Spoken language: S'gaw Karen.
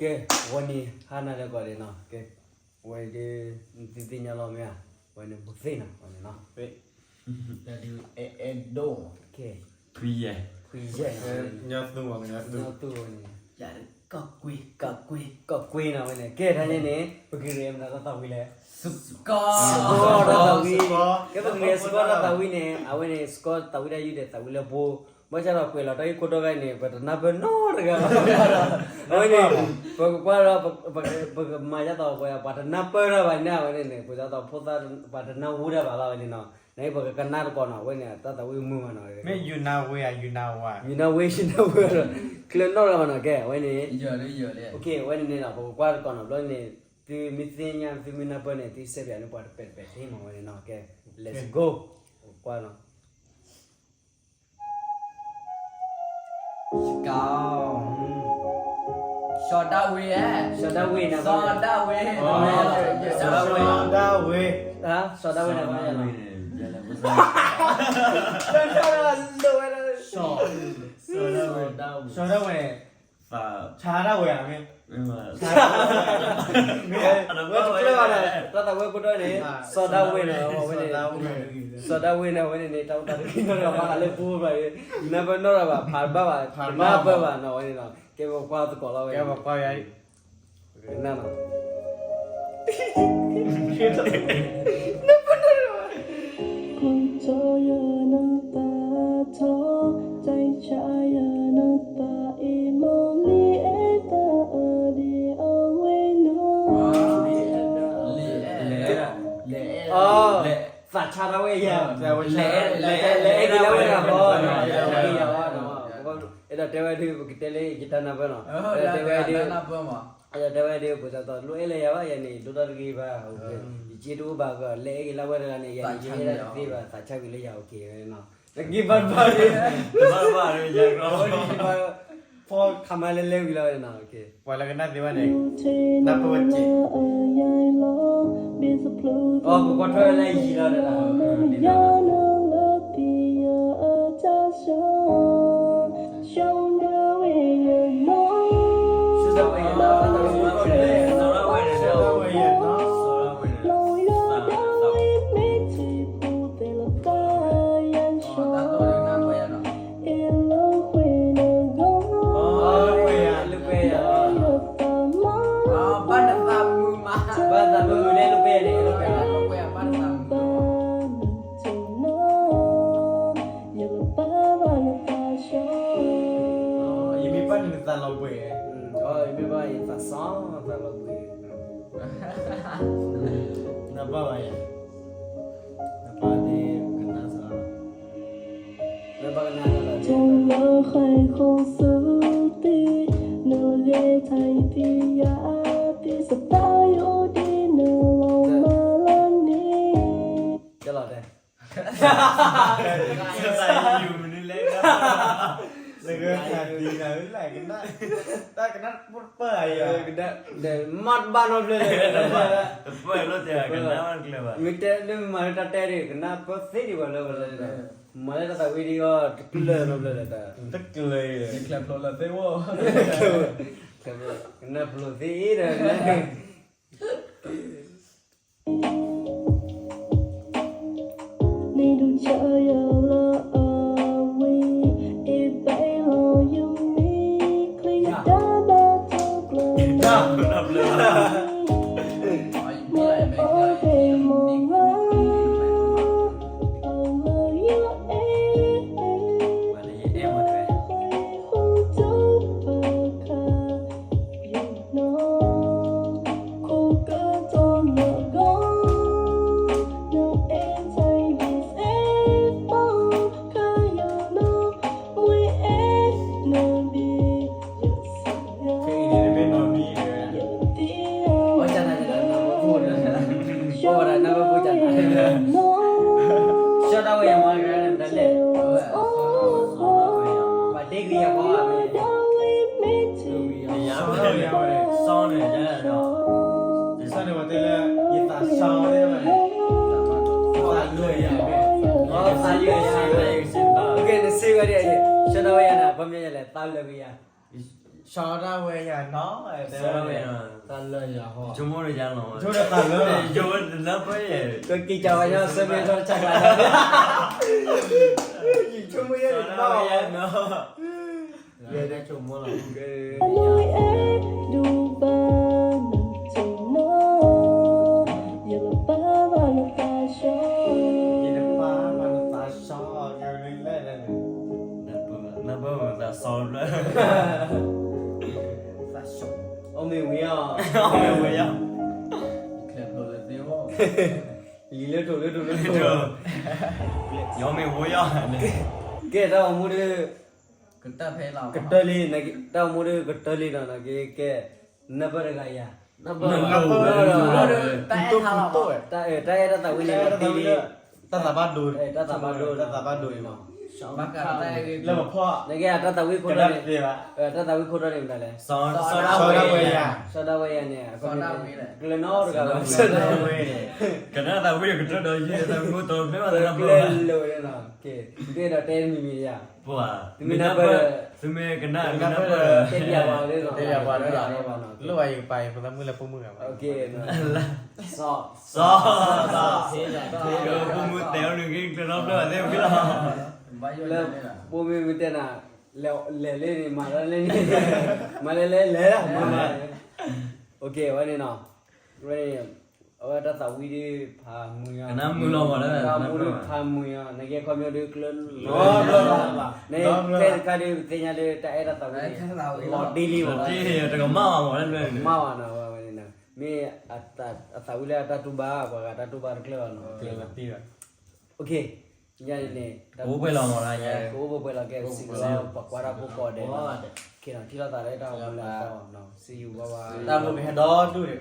ကဲ, ဝဲန့ၣ် ဟါနၤလၢကီးဒဲးနီၤ, ကဲ, ဝဲဒၣ် နသုသ့ၣ်ညါလီၤမ့ၢ်ဧါ, ဝဲန့ၣ် ဘူးသ့ၣ်နီၤ, ဝဲန့ၣ်နီၤ, အဲၣ်ဒိၣ်, ခွံယဲၢ်, ခွံယဲၢ်, ကီၢ်ကွ့, ကီၢ်ကွ့နီၤ, ဝဲန့ၣ် ကဲ တၢ်န့ၣ်န့ၣ် ပကဂ့ၤမနုၤတၢ်သးဝံၣ်လဲၣ်, စကီၢ်တၢ်သးဝံၣ်, ကဲ ပကဂ့ၤစကီၢ်တၢ်သးဝံၣ်န့ၣ် အဝဲန့ၣ် စကီၢ်သးဝံၣ်တၢ်ယုၢ်ဒီးသးဝံၣ်လၢပှိၤ, ဘၣ်ဆၣ်ဒီးကွဲးလီၤတၢ်ဂ့ၢ်ခိၣ်တီခါန့ၣ် ပတနၢ်ပၢၢ်နီတဂၤဘၣ်, အဝဲန့ၣ် ပကကွၢ်ဒီး ပကမၤဒ်သိး ပှၤတနၢ်ပၢၢ်တၢ်ဘၣ်န့ၣ် အဝဲန့ၣ်န့ၣ် ပဒ်သိးဖိသၣ် ပှၤတနၢ်ဟူတၢ်ဘၣ်လီၤဝဲန့ၣ်နီၤ, နပကကနၣ်တကိးနီၤ, အဝဲန့ၣ် တၢ်သးဝံၣ်မုာ်မးနီၤ, မ့ၢ်ယူၤနၤဝ့ဧါ, ယူၤနၤဝ့, ယူၤနၤဝ့, ယူၤနၤဝ့ဒီး ချၢနီၣ်လီၤနီၤ, ကဲ အဝဲန့ၣ်, အဝဲန့ၣ်နီၤ ပကကွၢ်တကိးနီၤ, ဘျီန့ၣ် သုမ့ၢ်သ့ၣ်ညါ သုမ့ၢ်နၢ်ပၢၢ်န့ၣ် သုဆဲးပၠးန့ၢ်ပှၤတပဲာ်တပဲာ်သ့မးဝဲန့ၣ်နီၤ, ကဲ let's go, ပကကွၢ်နီၤ. စကီၢ်, စီၤဒၤဝံး, စီၤဒၤဝံး, စီၤဒၤဝံး, စီၤဒၤဝံး, စီၤဒၤဝံး, စီၤဒၤဝံး, စီၤဒၤဝံး, ဆါဒၣ်ဝဲဧါ, မ့ၢ်, မ့ၢ်, ဝဲတကျၢၢ်ဘၣ်ဒီး တၢ်သးဝံၣ်ခိၣ်တီန့ၣ် စီၤဒၤဝံးနီၤ, အဝဲန့ၣ် စီၤဒၤဝံးန့ၣ် အဝဲန့ၣ်န့ၣ် တၢ်အိၣ်တၢ်တခီနီတဂၤဘၣ်လၢပှိၤဘၣ်, နၢ်ပၢၢ်နီတဂၤဘၣ်, ဖးဘၣ်ဘၣ်, တနၢ်ပၢၢ်ဘၣ်နီၤ, အဝဲန့ၣ်နီၤ, ကဲ ပကွၢ်သကိးလီၤဝဲ, ကနၣ်နီၤ. သးဆါထီၣ်ဝဲယၤ, လဲၤအဲၣ်က့ၤလၢဝဲဒၣ်ဘီ, လဲၤအဲၣ်က့ၤယၤဘီ, အဲၣ်ဒိးတဲဝဲဒၣ် ပကတဲလၢယတၢ်နၢ်ပၢၢ်နီၤ, အဲၣ်ဒိးတဲဝဲဒၣ် အဲၣ်ဒိးတဲဝဲဒၣ် ပသးသီ လိၣ်အဲၣ်လၢယၤဘၣ်, ယၤန့ၣ် ဒိၣ်ထီၣ်တဂ့ၤဘၣ်, ယစ့တအိၣ်ဘၣ်ကီး လဲၤအဲၣ်က့ၤလၢဝဲတဂၤန့ၣ် ယၤန့ၣ် ယအဲၣ်ဒၣ်တသ့ဘၣ်, သးဆါကွံာ်လၢယၤ okay ဝဲနီၤ, နက့ၤဘၣ်တဘၣ်န့ၣ်, ဖီခါမါလဲၤလဲၤဝံၤလီၤဝဲနီၤ, ပှၤလၢကနၣ်သ့ဘၣ်န့ၣ်, နၢ်ပၢၢ်ဝဲက့ၤ အီ ပကွၢ်ထွဲလၢယံၤလီၤတဒၣ်, ဘၣ်သးမုာ်မုာ်န့ၣ် လိၣ်ကွဲယၤန့ၣ်, လိၣ်ကွဲယၤ ဘၣ်သးမုာ်, ယမ့ၢ်ဘၣ်န့ၣ်နသးလီၤဘှံး, ယမ့ၢ်ဘၣ်ယသးစၢ်သးလီၤဘှံး, နဘၣ်ဘၣ်ယၤ, နဘၣ်န့ၣ်ကနၣ်စၢ် ကဲလီၤတဲ, လၢကသးဒ်နၤလၢကနၣ်, တၢ်ကနၣ်ပၢၢ်အံၤ, မ့ၢ်တဘၣ်နီတဘျီလၢ, မ့ၢ်တဲလၢမၤလၢတၢ်တဲဒ် ကနၣ်ပၢၢ်သ့ဒံးဝဲလၢ, မၤလၢတၢ်သးဝံၣ်ဒ်အီၤ တကျၢၤနီတဘျီလၢ, တကျၢၤ, ကနၣ်ပျိာ်သ့ဒီး ကဲ နစ့ဝဲဒၣ်, ဆၢထၢၣ်ဝဲယၤန့ၣ် အခီပညီလဲၣ်, သးလၢာ်က့ၤယၤ, စီၤဒၣ်ဝဲယၤနီၤ, တၢ်လၢယၤဟီ, ဆိကမိၣ်ဒီးယၤလီၤ, ဆိကမိၣ်ဒီးတၢ်လၢ, ယိတနၢ်ပၢၢ်ယဲ, ကက့ၤကၢ်ဝဲညါ ဆၢမ့ၢ်ထီၣ်တဆၢကျါ, ယဆိကမိၣ်ယဲတဘၣ်ဝဲနီၤ, ယဆိကမိၣ်လီၤ, ဒူဘၣ်နဆိကမိၣ်, ယတပၢ်ဘၣ်နသးစီ, ယတပၢ်ဘၣ်နသးစီ, နၢ်ပၢၢ်မသးစီဘျၢ, သးစီ, အီၣ်မ့ၤဝံၤအီၤ, အီၣ်မ့ၤဝံၤအီၤ, လံာ်လၢထိးလၢထိးလၢထိး, ယအီၣ်မ့ၤဝံၤအီၤ, ကဲတၢ်အိၣ်မူဒုး, ကတၢၢ်လံ, တၢ်အိၣ်မူဒုးကတၢၢ်လံနီၤ, ကဲ, နၢ်ပၢၢ်တဂၤယၤ, နၢ်ပၢၢ်, တၢ်အဲၣ်တၢ်သးဝံၣ်န့ၣ်, တၢ်သးဘၣ်ဒိ, တၢ်သးဘၣ်ဒိ, တၢ်သးဘၣ်ဒိအံၤမး, လၢပဖီ, နကဲတၢ်သးဝံၣ်ခိၣ်တီန့ၣ်, တၢ်သးဝံၣ်ခိၣ်တီန့ၣ်မတၤလဲၣ်, စီၤဒၣ်ဝဲယၤ, စီၤဒၣ်ဝဲယၤန့ၣ်, ကျၢၤနီတဂၤဘၣ်, ကနၣ်သးဝံၣ်ကတၢၢ်ဒီးယဲ, သးဝံၣ်ခိၣ်တီဖဲမး, ကျၢၤလၢဝဲန့ၣ်နီၤ, ကဲဒီးတဲမံၤမံၤယၤ, ပှၤ, သုမ့ၢ်ကနၣ်, တဲပၠးပှၤ, လိၣ်ဘၣ်ယကပာ်အံၤ ပသးမုၣ်လၢပိာ်မုၣ်ဂၤဘၣ်, စီၤ, စီၤ, စီၤ, ပိာ်မုၣ်တဲအီၤန့ၣ် ကကျၢၤနီတဖျၢၣ်ဘၣ်သ့ၣ်ဝံၤလီၤ, လၢပိာ်မုၣ်မ့ၢ်တဲနၤ, လဲၤလၢန့ၣ် မၤတၢ်လၢန့ၣ်, မၤလဲၤလဲၤလဲၤ, အဝဲန့ၣ်နီၤ, အဝဲတၢ်သးဝံၣ်ဒုးဖးမုာ်ညါ, တၢ်မူဒုးဖးမုာ်ညါ, နကဲခီပညီဒုးကျၢၤနီတဘျီဘၣ်, န့ၣ်ဖဲတခါဒုး ပသ့ၣ်ညါလၢတၢ်အဲၣ်တၢ်သးဝံၣ်န့ၣ်, လီၤတ့ၢ်လံမး, တကမၣ်ဘၣ်မး, မၤဘၣ်နီၤ, ဝဲန့ၣ်, မ့ၢ်အသးဝံၣ်လၢအတၢ်တူၢ်ဘၣ်, ပှၤဂၤတၢ်တူၢ်ဘၣ်တကျၢၤဘၣ်နီၤ, ညါန့ၣ်, ကအိၣ်ပှဲၤလီၤမး, ကအိၣ်ပှဲၤလီၤကဲ, စံးလီၤပှၤကွၢ်တၢ်ဖိကိးဂၤဒဲး, ထံၣ်လိာ်သးလၢတၢ်အိၣ်မူလၢအသီ, စံးယူၤဘၣ်ဘၣ်, တၢ်ဖိကဟဲဒီဒူၣ်န့ၣ်